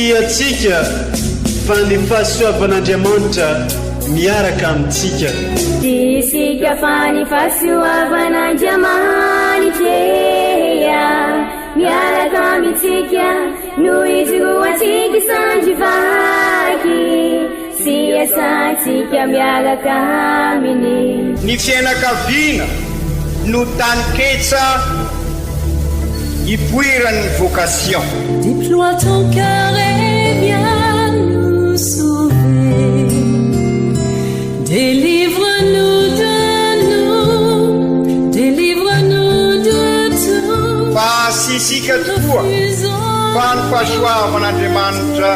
Tsy antsika fa ny fahasoavan'Andriamanitra miaraka amintsika. Tsy isika fa ny fahasoavan'Andriamanitra miaraka amintsika no ijoroantsika isandry vaky sy iasantsika miaraka aminy. Ny fiainakaviana no taninketsa ipoiran'ny vocation. Déploie ton cœur et viens nous sauver. Délivre-nous de nous, délivre-nous de tout. Fa tsy isika tokoa fa ny fahasoavan'Andriamanitra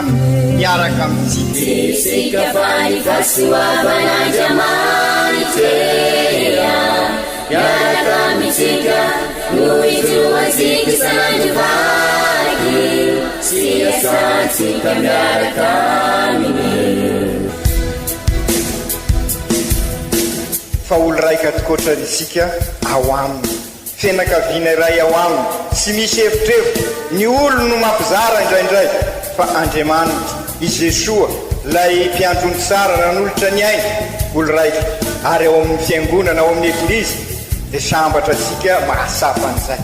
miaraka amintsika. Tsy isika fa ny fahasoavan'Andriamanitra miaraka amintsika no ijoroantsika isan'andro vaky sy iasantsika miaraka aminy. Fa olo raika tokoatra isika ao aminy. Fianakaviana iray ao aminy, tsy misy evitrevitra, ny olony no mampizara indraindray, fa Andriamanitra, i Jesoa, ilay mpiandry ondry tsara nanolotra ny ainy, olo raika, ary ao amin'ny Fiangonana, ao amin'ny Eglizy, dia sambatra antsika mahatsapa an'izay.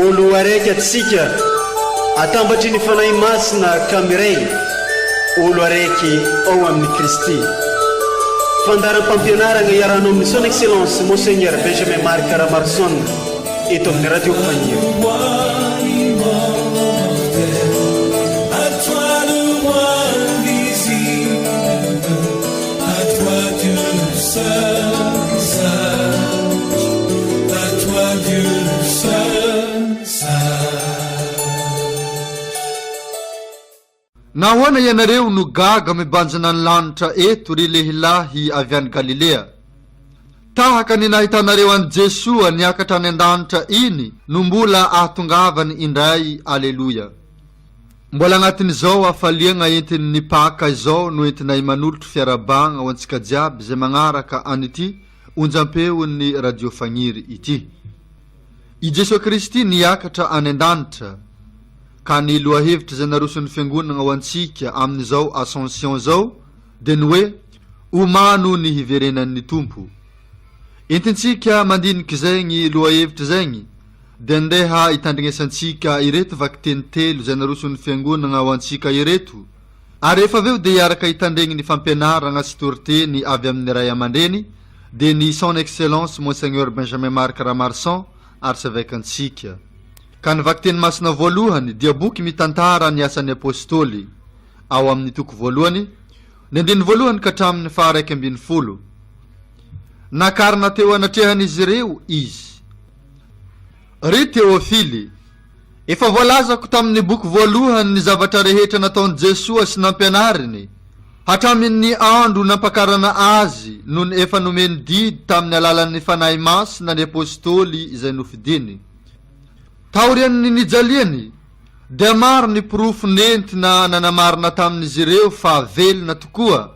Olo araiky atsika atambatry ny Fanahy Masina ka miray olo araiky ao amin'i Kristy. Fandaharam-pampianaragna iarahanao amin'ny Son Excellence Monseigneur Benjamin Marc Ramaroson eto amin'ny Radio Faniry. Nahoana ianareo no gaga mibanjina ny lanitra eto, ry lehilahy avy any Galilea? Tahaka ny nahitanareo an'i Jesoa niakatra any an-danitra iny no mbola ahatongavany indray. Aleloia! Mbola agnatin'izao hafaliagna entin'ny Paka izao no entinay manolotro fiarahabagna ho antsika jiaby izay magnaraka an'ity onjam-peon'ny Radio Fagniry ity. I Jesoa Kristy niakatra any an-danitra, ka ny lohahevitra izay naroson'ny Fiangonagna ho antsika amin'izao Ascension izao dia ny hoe Omano ny hiverenan'ny Tompo. Entintsika mandinika izegny lohahevitra izegny dia ndeha hitandrignesantsika ireto vakiteny telo izay naroson'ny Fiangonagna ho antsika ireto, ary rehefa avy eo dia hiaraka hitandregny ny fampianaragna sy toriteny avy amin'ny Ray aman-dreny dia ny Son Excellence Monseigneur Benjamin Marc Ramarson Archevêque antsika. Ka ny vakiteny masina voalohany dia boky mitantara ny asan'ny Apostoly, ao amin'ny toko voalohany, ny andininy voalohany ka hatramin'ny faha-11. Nakarina teo anatrehan'izy ireo izy. Ry Teofily, efa voalazako tamin'ny boky voalohany ny zavatra rehetra nataon'i Jesoa sy nampianariny, hatramin'ny andro nampakarana Azy nony efa nomeny didy tamin'ny alalan'ny Fanahy Masina ny Apostoly izay nofidiny. Taorian'ny nijaliany, dia maro ny porofo nentina nanamarina tamin'izy ireo fa velona tokoa,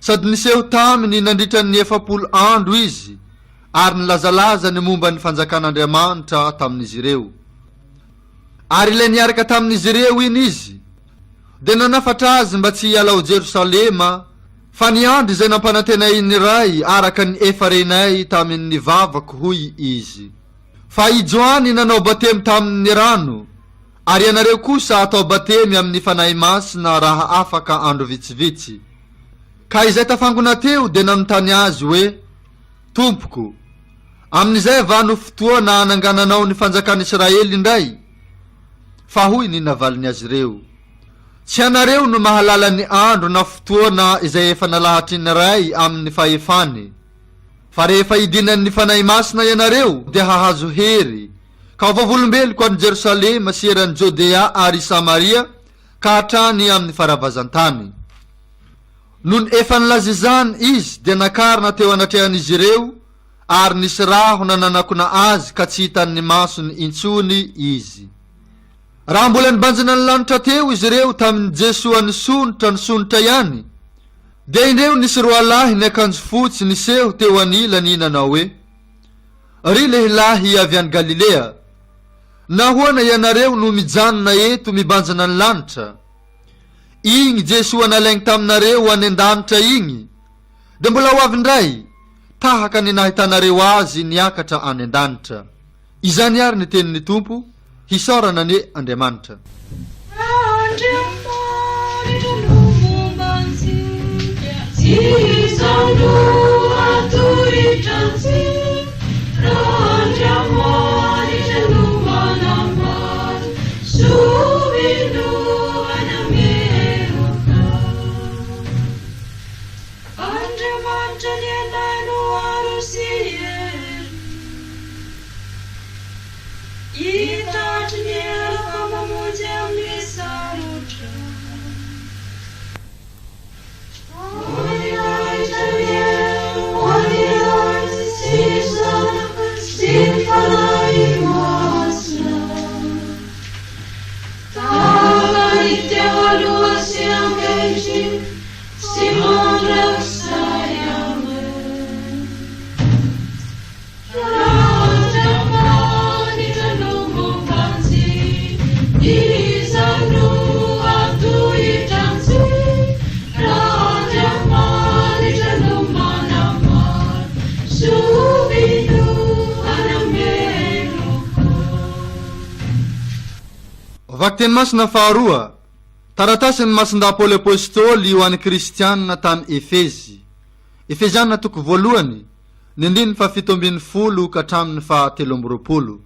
sady niseho taminy nandritra ny 40 andro Izy, ary nilazalaza ny momba ny Fanjakan'Andriamanitra tamin'izy ireo. Ary ilay niaraka tamin'izy ireo iny izy, dia nanafatra azy mba tsy hiala ao Jerosalema, fa niandry izay nampanantenain'ny Ray araka ny efa renay tamin' ny vavako, hoy izy. Fa i Joany nanao batemy tamin' ny rano, ary ianareo kosa hatao batemy amin' ny Fanahy Masina raha afaka andro vitsivitsy. Ka izay tafangona teo dia nanontany azy hoe, Tompoko, amin'izay va no fotoana hanangananao ny fanjakan'Israely indray? Fa hoy ny navaliny azy ireo, Tsy ianareo no mahalala ny andro na fotoana izay efa nalahatry ny Ray amin'ny fahefany. Fa rehefa hidinan'ny Fanahy Masina ianareo dia hahazo hery, ka ho vavolombeloko any Jerosalema sy eran'i Jodea ary Samaria ka hatrany amin'ny faravazan-tany. Nony efa nilaza izany izy dia nakarina teo anatrehan'izy ireo ary nisy rahona nanakona azy ka tsy hitan'ny masony intsony izy. Raha mbola nibanjina ny lanitra teo izy ireo tamin'i Jesoa nisonitra nisonitra ihany, dia indreo nisy roalahy niakanjo fotsy niseho teo anilany nanao hoe. Ry lehilahy avy any Galilea, nahoana ianareo no mijanona eto mibanjina ny lanitra? Igny Jesoa nalaigny taminareo any an-danitra igny, dia mbola ho avy indray, tahaka ny nahitanareo Azy niakatra any an-danitra. Izany àry ny tenin'ny Tompo, hisaorana anie Andriamanitra. Andriamanitra no momba antsika, Iza no hatohitra antsika? Raha Andriamanitra no manambara, zovy no hanameloka? Andriamanitra ny anay no aro sy hery. Hitatry ny ela fa mamonjy amin'ny sarotra. Voninahitra anie ho an'ny Ray sy ny Zanaka sy ny Fanahy Masina. Tahaka ny teo aloha sy ankehitriny sy mandrakizay. Amen. Andriamanitra no momba antsika, iza no hatohitra antsika? Raha Andriamanitra no manambara, zovy no hanameloka? Vakiteny masina faharoa, Taratasin'i Masindahy Paoly Apostoly ho an'ny Kristianina tany Efezy. Efesiana toko voalohany, ny andininy fahafito ambin'ny folo ka hatramin'ny fahatelo amby 20.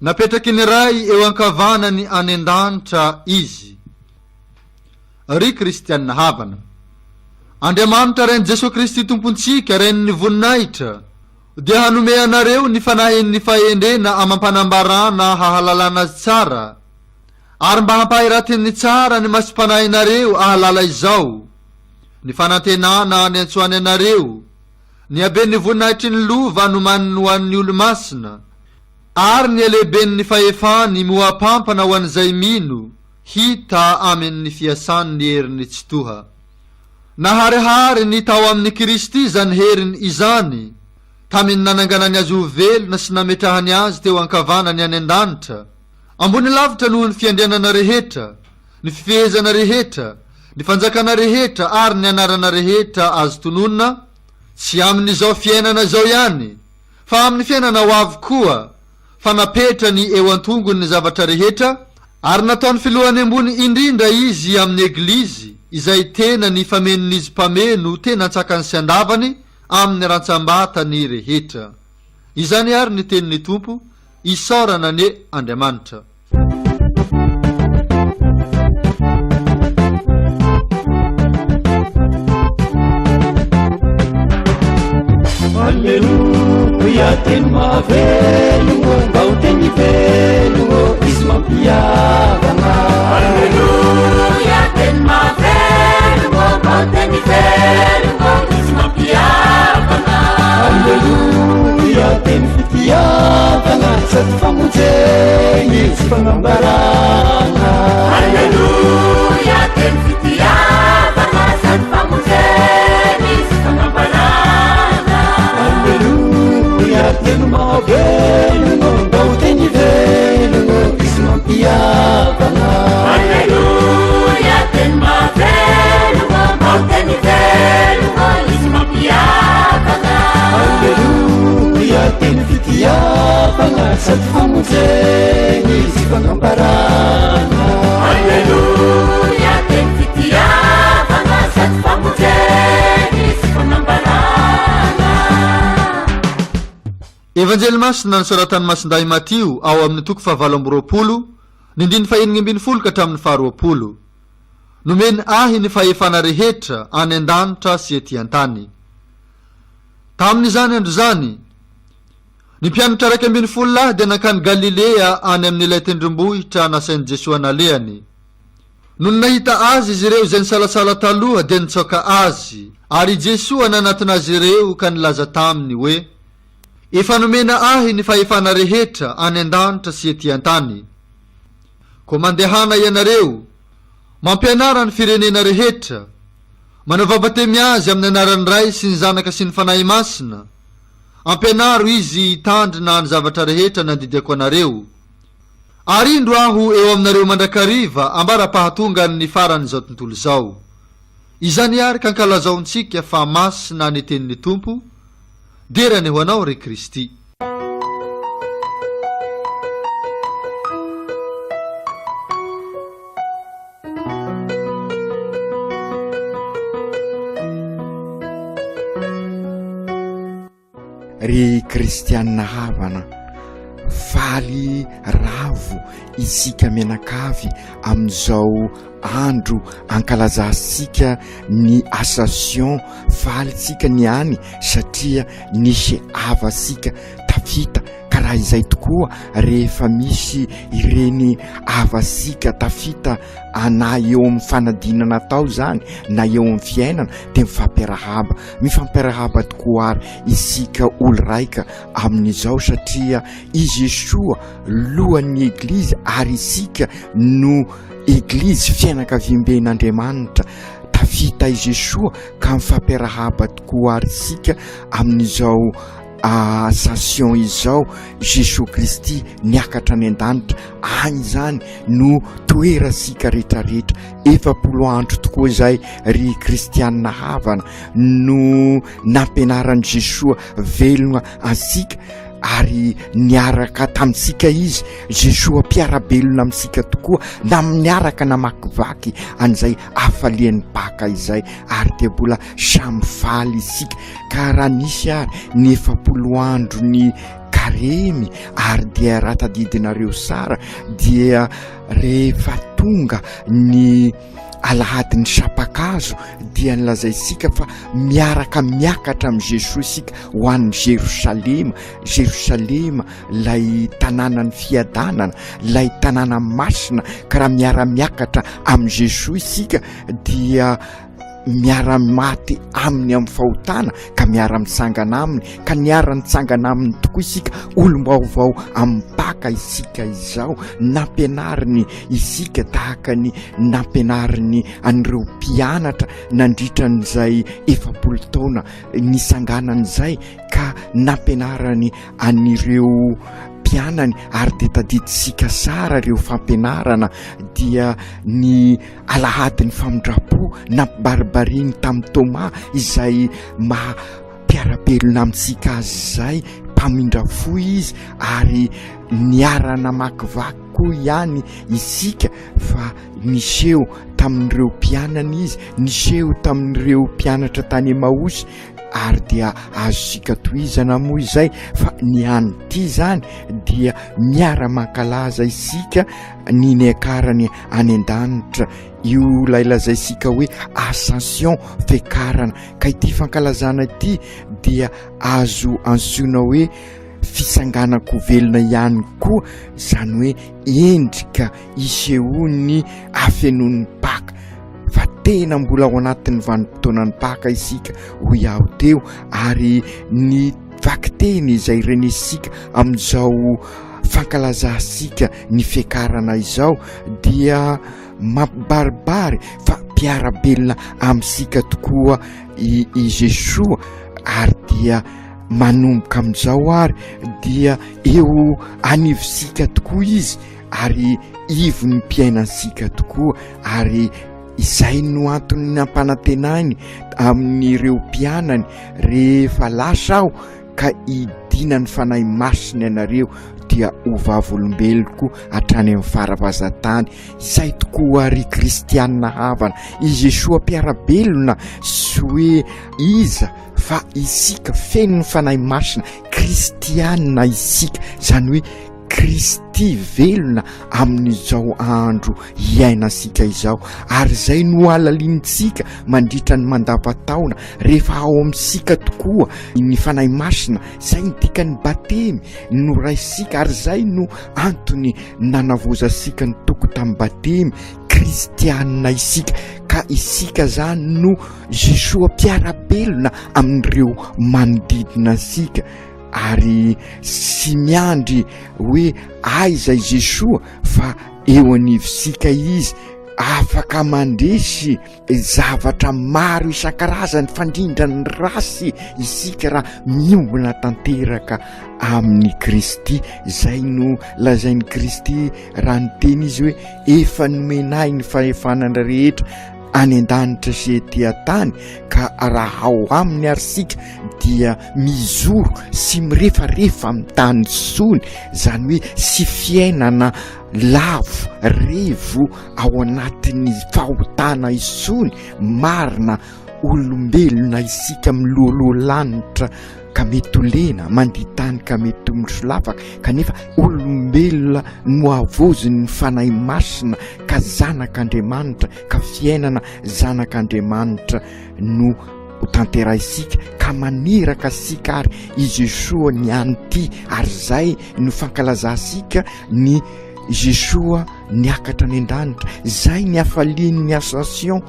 Napetraky ny Ray eo ankavanany any an-danitra Izy. Ry kristianina havana, Andriamanitra Rain'i Jesoa Kristy Tompontsika, Rain'ny voninahitra, dia hanome anareo ny fanahin'ny fahendrena amam-panambarana hahalalana Azy tsara, ary mba hampahiratiny tsara ny masom-panahinareo ahalala izao, ny fanantenana niantsoany anareo, ny haben'ny voninahitry ny lova nomaniny ho an'ny olo-masina, ary ny halehiben'ny fahefany mihoa-pampana ho an'izay mino, hita amin' ny fiasan' ny heriny Tsitoha. Naharihary ny tao amin' i Kristy izany heriny izany, tamin' ny nananganany Azy ho velona sy nametrahany Azy teo ankavanany any an-danitra, ambony lavitra noho ny fiandrianana rehetra, ny fifehezana rehetra, ny fanjakana rehetra ary ny anarana rehetra azo tononina, tsy amin'izao fiainana izao ihany, fa amin'ny fiainana ho avy koa, fa napetrany eo an-tongony ny zavatra rehetra, ary nataony filohany ambony indrindra izy amin'ny Eglizy, izay tena ny famenon'izy mpameno tena an-tsakany sy an-davany amin'ny rantsam-batany rehetra. Izany àry ny tenin'ny Tompo, isaorana anie Andriamanitra. Alleluia, teny mahavelogno, mba ho teny velogno, izy mampihavagna. Alleluia, teny mahavelogno, mba ho teny velogno, izy mampihavagna. Alleluia, teny fitiavagna, sady famonjegny sy fagnambaragna. Alleluia, teny fitiavagna, sady famonjegny sy fagnambaragna. Alleluia, teny mahavelogno, mba ho teny velogno, izy mampihavagna. Alleluia, teny mahavelogno, mba ho teny velogno, izy mampihavagna. Alleluia, teny fitiavagna, sady famonjegny sy fagnambaragna. Alleluia, teny fitiavagna, sady famonjegny sy fagnambaragna. Evanjely Masina nosoratan'i Masindahy Matio ao amin'ny toko fahavalo amby 20, ny andininy fahenina ambin'ny folo ka hatramin'ny faharoapolo. Nomeny ahy ny fahefana rehetra any an-danitra sy ety an-tany. Tamin'izany andro izany, ny mpianatra 11 lahy dia nankany Galilea any amin'ilay tendrombohitra nasain'i Jesoa nalehany. Nony nahita Azy izy ireo izay nisalasala taloha dia nitsaoka Azy, ary i Jesoa nanatona azy ireo ka nilaza taminy hoe, Efa nomena Ahy ny fahefana rehetra any an-danitra sy ety an-tany. Koa mandehana ianareo, mampianara ny firenena rehetra, manaova batemy azy amin'ny anaran'ny Ray sy ny Zanaka sy ny Fanahy Masina, Ampianaro izy hitandrina ny zavatra rehetra nandidiako anareo. Ary indro Aho eo aminareo mandrakariva ambara-pahatongan'ny faran'izao tontolo izao. Izany àry ka ankalazaontsika fa masina ny tenin'ny Tompo, Dera anie ho Anao, ry Kristy. Ry kristianina havana, faly ravo isika mianakavy amin'izao andro ankalazantsika ny Ascension, faly tsika niany satria nisy havasika tafita ka raha izay tokoa rehefa misy ireny havasika tafita na eo amin'ny fanadinana atao izany na eo amin'ny fiainana dia mifampiarahaba, mifampiarahaba tokoa ary isika olo raika amin'izao satria i Jesoa lohan'ny Eglizy ary isika no Eglizy fianakaviamben'Andriamanitra tafita i Jesoa ka mifampiarahaba tokoa ary isika amin'izao Ascension izao, Jesoa Kristy niakatra any an-danitra, any izany no toerantsika rehetrarehetra. 40 andro tokoa izay ry kristianina havana no nampianaran'i Jesoa velona antsika ary niaraka tamintsika izy, Jesoa mpiara-belona amintsika tokoa, na niaraka namakivaky an'izay hafalian'ny Paka izay, ary dia mbola samy faly isika. Ka raha nisy ary ny 40 andro ny karemy ary dia raha tadidinareo sara dia rehefa tonga ny alahadin'ny sapakazo dia nilazaintsika fa miaraka miakatra amin'i Jesoa isika ho an'i Jerosalema, Jerosalema ilay tanànan'ny fiadanana, ilay tanàna masina, ka raha miara-miakatra amin'i Jesoa isika dia miara-maty aminy amin'ny fahotana ka miara-mitsangana aminy, ka niara-nitsangana aminy tokoa isika, olom-baovao amin'ny Paka isika izao, nampianariny isika tahaka ny nampianariny an'ireo mpianatra nandritra an'izay 40 taona nisanganany izay, ka nampianarany an'ireo mpianany, ary dia tadidintsika tsara ireo fampianarana dia ny Alahadin'ny famindram-po nampibaribariany tamin'i Tômà izay maha mpiara-belona amintsika azy izay, mpamindra fo izy ary niara-namakivaky koa ihany isika fa niseho tamin'ireo mpianany izy, niseho tamin'ireo mpianatra tany Emaosy ary dia azontsika tohizana moa izay fa ny any ity izany dia miara-mankalaza isika ny niakarany any an-danitra, io ilay lazaintsika hoe ascension, fiakarana, ka ity fankalazana ity dia azo antsoina hoe fisanganan-ko velona ihany koa, izany hoe endrika isehoan'ny hafenoan'ny Paka, fa tena mbola ao anatin'ny vanim-potoanan'ny Paka isika hoy aho teo, ary ny vakiteny izay renesika amin'izao fankalazantsika ny fiakarana izao dia mampibaribary fa mpiara-belona amintsika tokoa i i Jesoa ary dia manomboka amin'izao ary dia eo anivontsika tokoa izy ary ivon'ny mpiainantsika tokoa ary izay no antony nampanantenany amin'ireo mpianany rehefa lasa aho ka hidinan'ny Fanahy Masina ianareo dia ho vavolombeloko hatrany amin'ny faravazan-tany. Izay tokoa ry kristianina havana, i Jesoa mpiara-belona sy hoe iza fa isika feno ny Fanahy Masina, kristianina isika, izany hoe Kristy velona amin'izao andro iainantsika izao, ary izay no halalinintsika mandritra ny mandavantaona, rehefa ao amintsika tokoa ny Fanahy Masina, izay ny dikan'ny batemy noraisintsika, ary izay no antony nanavaozantsika ny toko tamin'ny batemy, kristianina isika, ka isika izany no Jesoa mpiara-belona amin'ireo manodidina antsika. ary tsy miandry hoe aiza i Jesoa fa eo anivontsika Izy. Afaka mandresy zavatra maro isan-karazany fandrindra ny rasy isika raha miombona tanteraka amin'i Kristy. Izay no lazain'i Kristy raha niteny izy hoe efa nomena ahy ny fahefana rehetra any an-danitra sy ety an-tany ka raha ao aminy ary isika dia mijoro sy mirefarefa amin'ny tany intsony, izany hoe sy fiainana lavo revo ao anatin'ny fahotana intsony. Marina, olombelona isika milohaloha lanitra ka mety ho lena, mandia tany ka mety ho misolafaka, kanefa olombelona nohavaozin'ny Fanahy Masina ka zanak'Andriamanitra, ka fiainana zanak'Andriamanitra no ho tanterahintsika, ka maniraka antsika ary i Jesoa ny an'ity, ary izay no fankalazantsika ny Jesoa niakatra any an-danitra, izay ny hafalian'ny Ascension,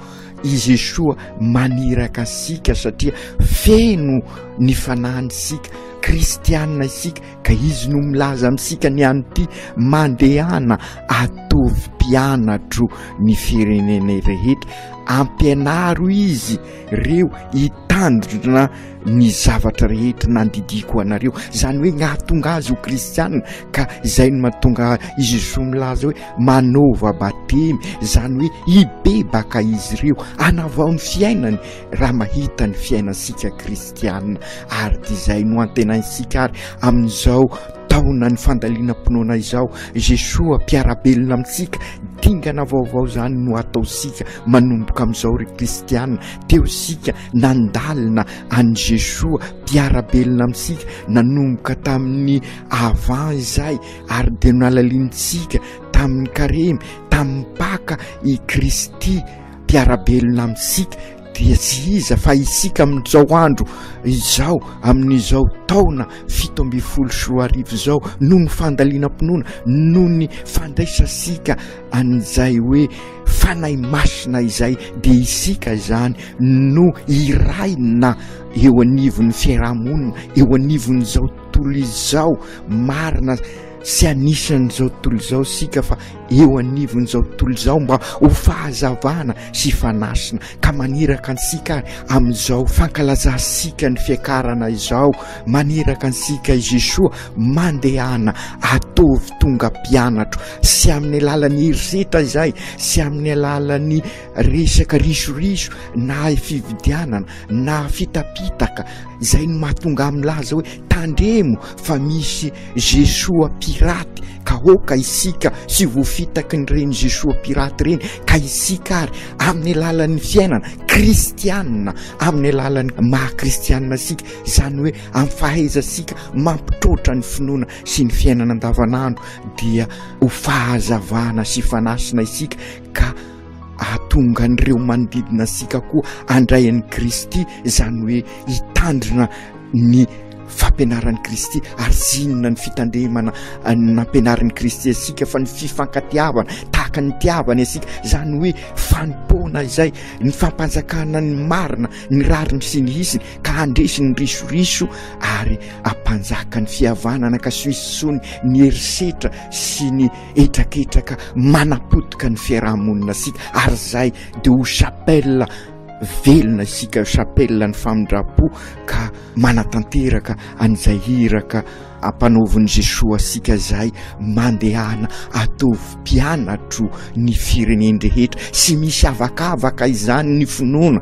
i Jesoa maniraka antsika satria feno ny fanahintsika, kristianina isika, ka izy no milaza amintsika ny an'ity, mandehana ataovy mpianatro ny firenena rehetra, ampianaro izy reo hitandrina ny zavatra rehetra nandidiako anareo. Izany hoe nahatonga azy ho kristianina, ka izay no mahatonga i Jesoa milaza hoe manaova batemy, izany hoe hibebaka izy ireo, hanavao ny fiainany raha mahita ny fiainantsika kristianina. Ary dia izay no antenaintsika ary amin'izao taona ny fandalinam-pinoana izao, Jesoa mpiara-belona amintsika, dingana vaovao izany no ataontsika manomboka amin'izao ry kristianina. Teo isika nandalina an'i Jesoa mpiara-belona amintsika nanomboka tamin'ny avant izay ary dia nalalinintsika tamin'ny karemy, tamin'ny paka i Kristy mpiara-belona amintsika, dia tsy iza fa isika amin'izao andro izao, amin'izao taona 2017 izao, noho ny fandalinam-pinoana, noho ny fandraisantsika an'izay hoe Fanahy Masina izay, dia isika izany no iraina eo anivon'ny fiarahamonina, eo anivon'izao tontolo izao, marina sy anisan'izao tontolo izao isika fa eo anivon'izao tontolo izao mba ho fahazavana sy fanasina, ka maniraka antsika ary amin'izao fankalazantsika ny fiakarana izao, maniraka antsika i Jesoa, mandehana ataovy tonga mpianatro, sy amin'ny alalan'ny herisetra izay, sy amin'ny alalan'ny resaka risoriso na fividianana na fitapitaka, izay no mahatonga ahy milaza hoe tandremo fa misy Jesoa piraty, ka aoka isika tsy voafitaky ny reny Jesoa piraty ireny, ka isika ary amin'ny alalan'ny fiainana kristianina, amin'ny alalan'ny maha kristianina antsika, izany hoe amin'ny fahaizantsika mampitroatra ny finoana sy ny fiainana andavanandro, dia ho fahazavana sy fanasina isika ka hahatonga an'ireo manodidina antsika koa handray an'i Kristy, izany hoe hitandrina ny fampianaran'i Kristy. Ary tsy inona ny fitandremana nampianarin'i Kristy antsika fa ny fifankatiavana tahaka ny nitiavany antsika, izany hoe fanompoana izay, ny fampanjakana ny marina, ny rariny sy ny hitsiny, ka handresy ny risoriso ary hampanjaka ny fihavanana ka tsy ho hisy intsony ny herisetra sy ny hetraketraka manapotika ny fiaraha-monina isika, ary izay dia ho chapelle velona isika, chapelle ny famindram-po ka manatanteraka an'izay iraka ampanaovin'i Jesoa antsika izay, mandehana ataovy mpianatro ny firenen-drehetra, tsy misy avakavaka izany ny finoana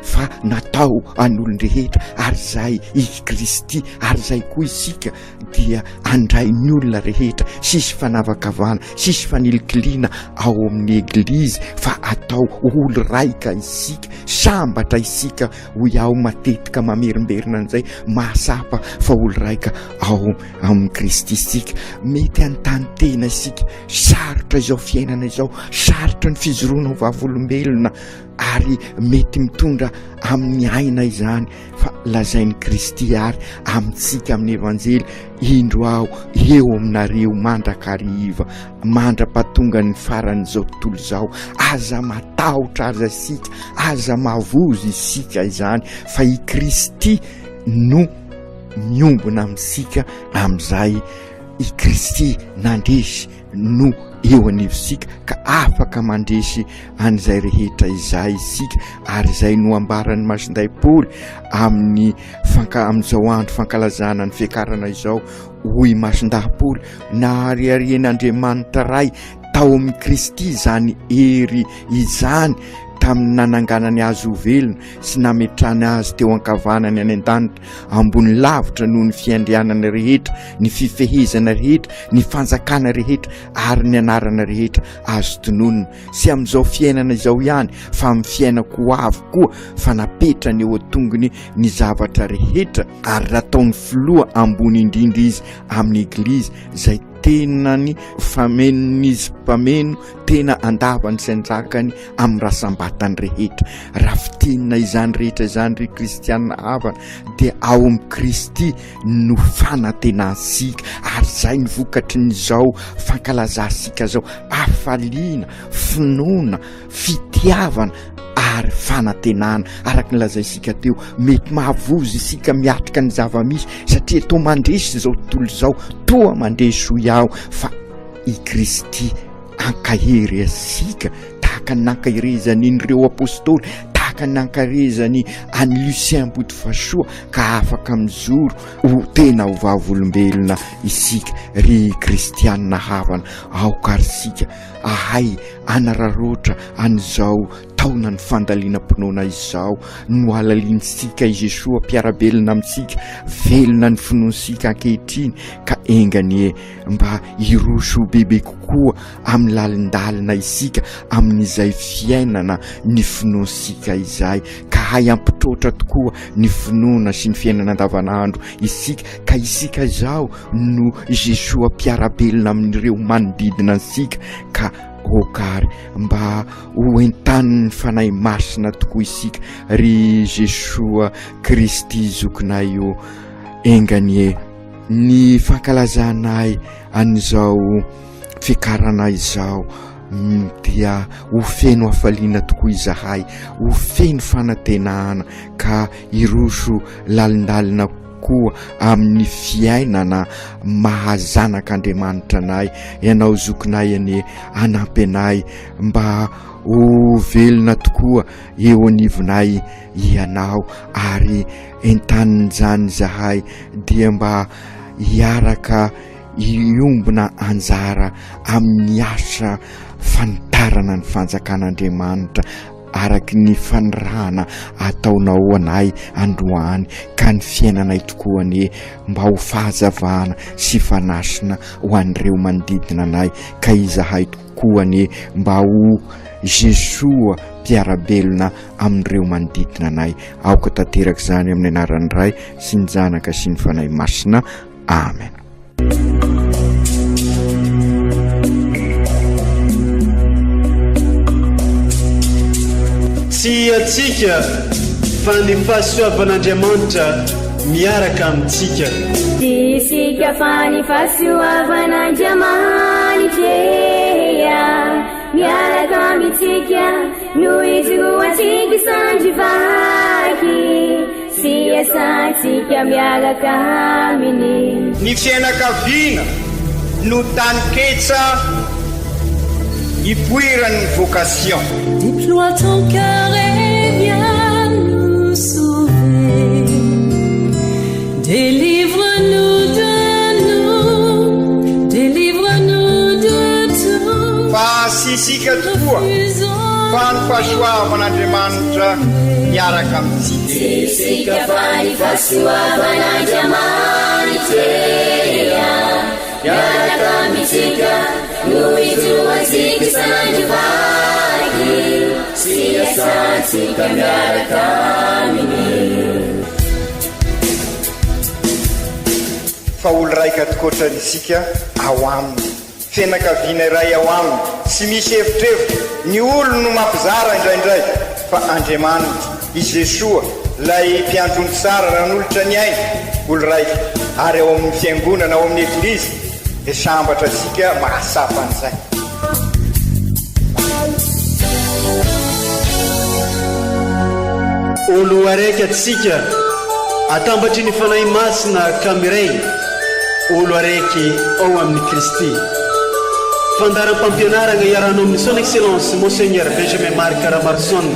fa natao an'olon-drehetra, ary izay i Kristy, ary izay koa isika dia handray ny olona rehetra, tsisy fanavakavahana, tsisy fanilikiliana ao amin'ny Eglizy fa atao olo raika isika, sambatra isika hoy aho matetika mamerimberina an'izay, mahatsapa fa olo raika ao amin'i Kristy isika. Mety hanontany tena isika, sarotra izao fiainana izao, sarotra ny fijoroana ho vavolombelona ary mety mitondra amin'ny aina izany. Fa lazain'i Kristy àry amintsika amin'ny Evanjely, Indro Aho eo aminareo mandrakariva, mandra-pahatongan'ny faran'izao tontolo izao. Aza matahotra aza isika, aza mavozo isika izany, fa i Kristy no miombona amintsika amin'izay i Kristy nandresy no. eo anivontsika ka afaka mandresy an'izay rehetra izay isika ary izay no ambaran'ny Masindahy Paoly amin'ny fanka amin'izao andro fankalazana ny fiakarana izao hoy Masindahy Paoly nahariarian'Andriamanitra Ray tao amin'i Kristy izany hery izany tamin'ny nananganany azy ho velona sy nametrahany azy teo ankavanany any an-danitra ambony lavitra noho ny fiandrianana rehetra, ny fifehezana rehetra, ny fanjakana rehetra ary ny anarana rehetra azo tononina, sy amin'izao fiainana izao ihany fa amin'ny fiainako ho avy koa, fa napetrany eo an-tongony ny zavatra rehetra ary nataony filoha ambony indrindra izy amin'ny Eglizy izay tenany famenon'izy mpameno tena andavany sy anjakany amin'ny rasambatany rehetra. Raha fintinina izany rehetra izany ry kristiana havana dia ao amin'i Kristy no fanantenantsika ary izay ny vokatry ny izao fankalazantsika izao, hafaliana, finoana, fitiavana ary fanantenana. Araka ny lazaintsika teo, mety mahavozo isika miatrika ny zava-misy satria toa mandresy izao tontolo izao, toa mandresy hoy aho fa i Kristy ankahery antsika tahaka ny nankaherezany an'ireo apostoly, tahaka ny nankaherezany an'i Lucien Botofasoa ka afaka mijoro ho tena ho vavolombelona isika. Ry kristianina havana, aoka ary isika ahay hanararaotra an'izao taonan'ny fandalinam-pinoana izao. Nohalalinintsika i Jesoa mpiara-belona amintsika, velona ny finoantsika ankehitriny ka enga anie mba hiroso bebe kokoa amin'ny lalindalina isika amin'izay fiainana ny finoantsika izay ka hay hampitroatra tokoa ny finoana sy ny fiainana andavanandro isika ka isika izao no Jesoa mpiara-belona amin'ireo manodidina antsika ka aoka ary mba ho entanin'ny Fanahy Masina tokoa isika ry Jesoa Kristy zokinay o enga anie Ny fankalazanay an'izao fiakarana izao dia ho feno hafaliana tokoa izahay, ho feno fanantenana ka hiroso lalindalina koa amin'ny fiainana maha zanak'Andriamanitra anay. Ianao zokinay anie hanampy anay mba ho velona tokoa eo anivonay Ianao ary entanin'izany izahay dia mba hiaraka hiombona anjara amin'ny asa fanitarana ny fanjakan'Andriamanitra araky ny fanirahana ataonao anay androany ka ny fiainanay tokoa anie mba ho fahazavana sy fanasina ho an'ireo manodidina anay ka izahay tokoa anie mba ho Jesoa mpiara-belona amin'ireo manodidina anay. Aoka tanteraka izany amin'ny anaran'ny Ray sy ny Zanaka sy ny Fanahy Masina. Amen. Tsy antsika fa ny fahasoavan'Andriamanitra miaraka amintsika. Tsy isika fa ny fahasoavan'Andriamanitra e. Miaraka amintsika no ijoroantsika sandry vaky sy iasantsika miaraka aminy. Ny fiainakaviana no taninketsa ipoiran'ny vocation. Déploie ton cœur et viens nous sauver. Délivre-nous de nous, délivre-nous de tout. Fa tsy isika tokoa, fa ny fahasoavan'Andriamanitra miaraka amintsika. Tsy isika fa ny fahasoavan'Andriamanitra miaraka amintsika no ijoroantsika sandry vaky sy iasantsika miaraka aminy. Fa olo raika tokoatra isika ao aminy, fianakaviana iray ao aminy, tsy misy evitrevitra, ny olo no mampizara indraindray, fa Andriamanitra, i Jesoa, lay mpiandry ondry tsara nanolotra ny ainy, olo raika, ary ao amin'ny fiangonana, ao amin'ny Eglizy, dia sambatra isika mahatsapa an'izay. Olo araiky atsika atambatry ny Fanahy Masina ka miray olo araiky ao amin'i Kristy. Fandaharam-pampianaragna iarahanao amin'ny Son Excellence Monseigneur Benjamin Marc Ramaroson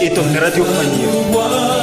eto amin'ny Radio Faniry.